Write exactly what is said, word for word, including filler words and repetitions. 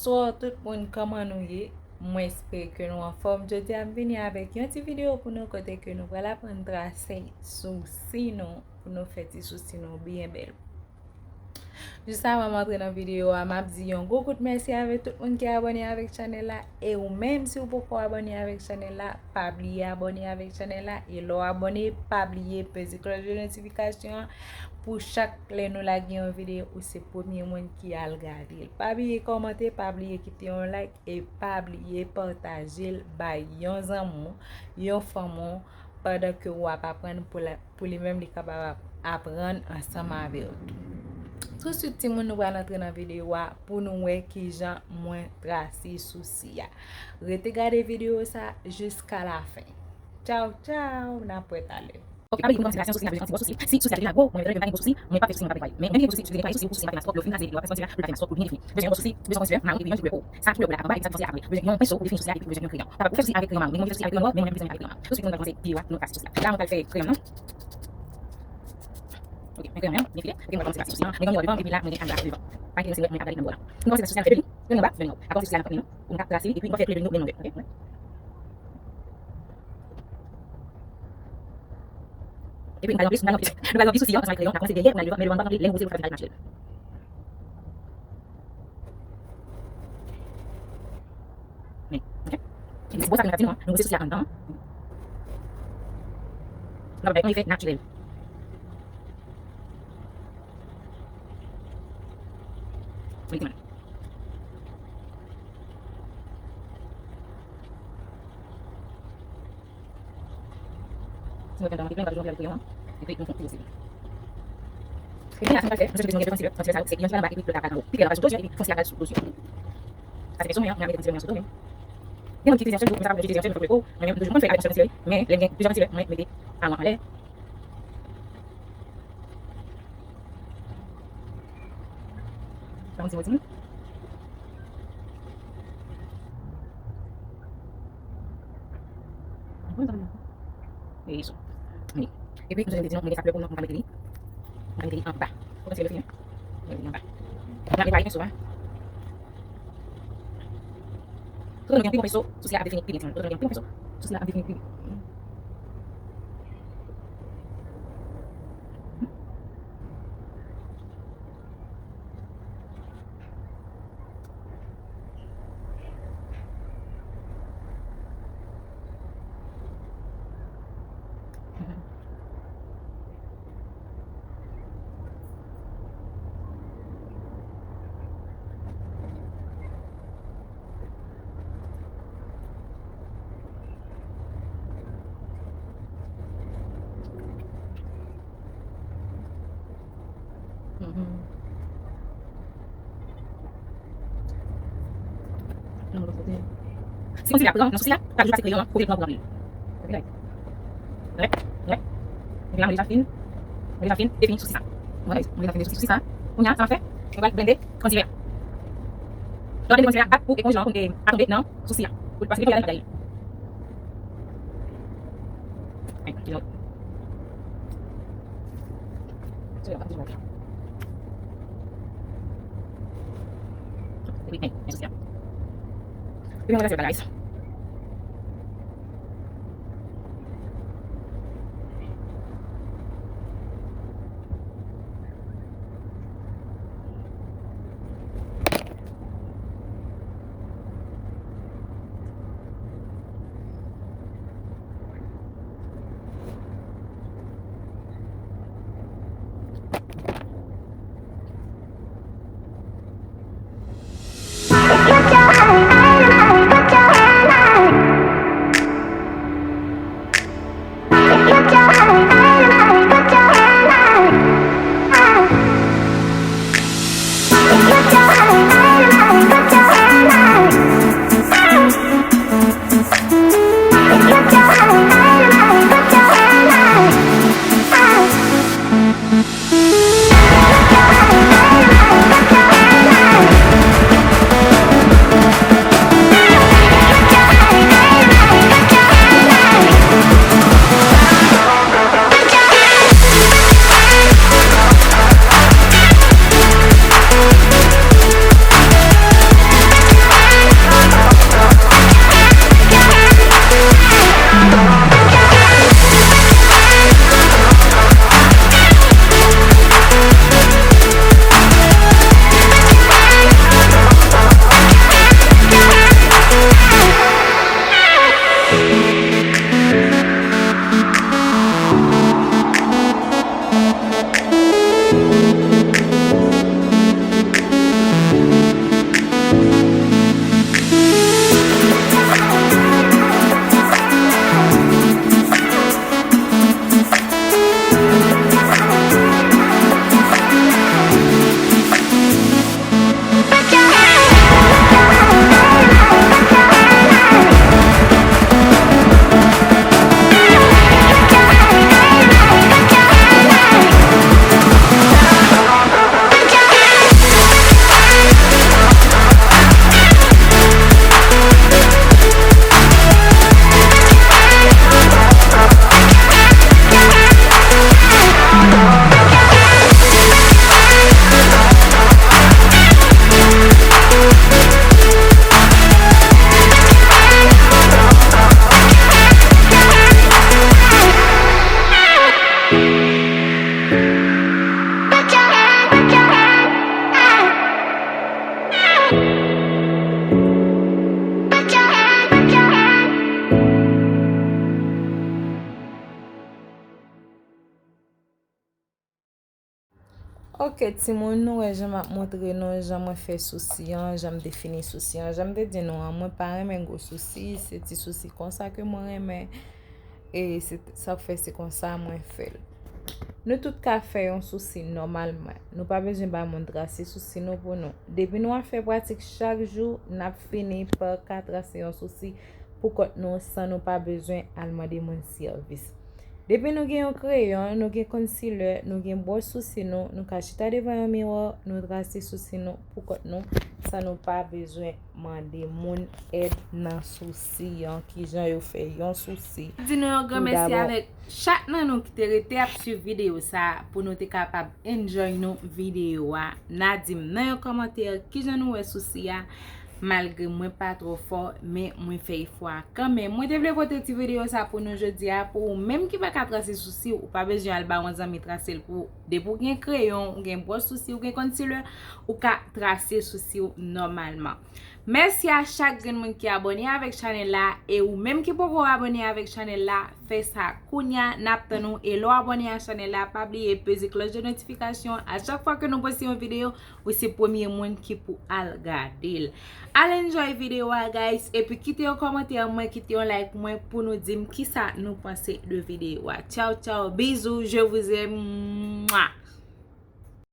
Bonsoir tout moun, kòman nou ye? Mwen espere ke nou anfòm. Jodi a m vini avèk yon ti videyo pou nou kote ke nou pral aprann trase sousi nou, pou nou fè ti sousi nou byen bèl. Jis avan m antre nan videyo a, m ap di yon gwo kout mèsi avèk tout moun ki abòne avèk chanèl la. E ou menm, si w poko abòne avèk chanèl la, pa bliye abòne avèk chanèl la. E lè w abòne, pa bliye peze klòch de notifikasyon an pou chak lè nou lage yon videyo, ou se premye moun ki al gade l. Pa bliye kòmante, pa bliye kite yon like e pa bliye pataje l bay yon zanmi w, yon fanmi w, pandan ke w ap aprann pou la, pou li menm li kapab ap-, aprann ansanm avè w tou. Touswit, timoun, nou pral antre nan videyo a pou nou wè kijan mwen trase sousi a. Rete gade videyo sa jiska lafen. Tchaw, tchaw, n ap wè talè. Ok, pa bliye pou nou kòmanse trase yon sousi, n ap bezwen yon ti gwo sousi. Si sousi a te vin gwo, mwen mèt leve pa gen gwo sousi, mwen p ap fè sousi, mwen p ap travay. Men menm yon gwo sousi, si w te gen yon sousi, ou si w pa gen twòp, lè w fin trase li, w ap fè yon ti la pou l ka fè yon swòp, pou l byen defini. Bezwen yon gwo sousi, bezwen yon sousi, men mwen gen yon ti koulè pou ou. Sa koulè pou la anba, epi sa ki konsène aprè. Bezwen yon penso pou defini sousi a, epi bezwen yon kreyon. Papa, pou fè sousi avèk kreyon an, mwen menm m vle fè sousi avèk kreyon an, men mwen menm bezwen avèk kreyon an. Touswit pou nou kòmanse videyo a, nou trase sousi a. La, mwen pral fè kreyon nan. Ok, men kreyon an, byen file. Ok, mwen kòmanse trase sousi a. Mwen gen yon miwa devan m, epi la, mwen gen abra devan. Pa kite resèt mwen ap gade nan bò la. Nou kòmanse trase sousi a, epi nou gen anba, nou gen anba. Apre sousi a, n ap pran nou, nou mete yon grenn, ok? Epi nou pral ranpli, nou pral ranpli, nou pral ranpli sousi an ansanm ak kreyon, n ap kòmanse dèyè, pou n al devan, men devan an pa ranpli, lè nou woze pou l fè vin natirèl. Men, ok. Epi se bò sa ke nou t ap di nou an, nou woze sousi a anndan. Nou ap fè yon efè natirèl. Mete men. Si nou fè yon mete plen, nou pral jwenn yon kreyon an. Epi nou fè yon ti osi. Epi la, sa nou pral fè, nou chèche nou gen de konsilè. Konsilè sa yo, se yon ki pral anba epi lòt la pral anwo. Pike la pral sou do zye epi konsilè a pral sou do zye. Sa se pèso mwen an, mwen mete konsilè mwen sou do men. Gen moun ki itilize yon sèl jou, men sa pa bon itilize yon sèl jou pou fè po. Mwen menm, m toujou konn fè avèk yon sèl konsilè, men lè m gen plizyè konsilè, mwen mete anwo anlè. Sa yon ti modi. E so. Wi. Epi, nou te di nou, mete sa koulè pou nou, nou ka mete li. Nou ka mete li anba. Ou panse yo fini? Mete li anba. Nou ap netwaye penso a. Tout nou gen yon pi bon penso, sousi a ap defini pi byen, timoun. Tout nou gen yon pi bon penso, sousi a ap defini pi byen. Si konsilè a pran nan sousi a, pa toujou pase kreyon an kote l pran pou ranpli l. Wè, wè. Epi la, mwen deja fin, mwen deja fin defini sousi sa. Wè, mwen deja fin defini sousi sa. Kounye a, sa m ap fè, mwen pral blende konsilè a. Lè w blende konsilè a, bat pou eponj lan pou l pa tonbe nan sousi a. Pou l pa, paske depi la, li pa gaye. Epi, men, men sou sa, guys. Ok, timoun, nou wè jan m ap montre nou jan mwen fè sousi an, jan m defini sousi an. Jan m te di nou an, mwen pa renmen gwo sousi, se ti sousi konsa ke mwen renmen. E se sa k fè se konsa mwen fè l. Nou tout ka fè yon sousi nòmalman. Nou pa bezwen bay moun trase sousi nou pou nou. Depi nou ap fè pratik chak jou, n ap fini pa ka trase yon sousi pou kont nou san nou pa bezwen al mande moun sèvis. Depi nou gen yon kreyon, nou gen concealer, nou gen bwòs sousi nou, nou ka chita devan yon miwa, nou trase sousi nou pou kont nou san nou pa bezwen mande moun èd nan sousi an, kijan yo fè yon sousi. Di nou yon gran mèsi avèk chak nan nou ki te rete ap swiv videyo sa pou nou te kapab enjoy nou videyo a. N a di m nan yon kòmantè kijan nou wè sousi a, malgre mwen pa twò fò, men mwen fè efò a kanmenm. Mwen te vle pote ti videyo sa pou nou jodi a, pou ou menm ki pa ka trase sousi, ou pa bezwen al ba yon zanmi trase l pou ou. Depi w gen kreyon, ou gen bwòs sousi, ou gen concealer, ou ka trase sousi w nòmalman. Mèsi a chak grenn moun ki abòne avèk chanèl la, e ou menm ki poko abòne avèk chanèl la, fè sa kounya, n ap tann ou, e lè w abòne a chanèl la, pa bliye peze klòch de notifikasyon, a chak fwa ke nou poste yon videyo, ou se premye moun ki pou al gade l. Al enjoy videyo a, guys, epi kite yon kòmantè mwen, kite yon like mwen pou nou di m kisa nou panse de videyo a. Tchaw, tchaw, bizou, je vous aime. Mwa.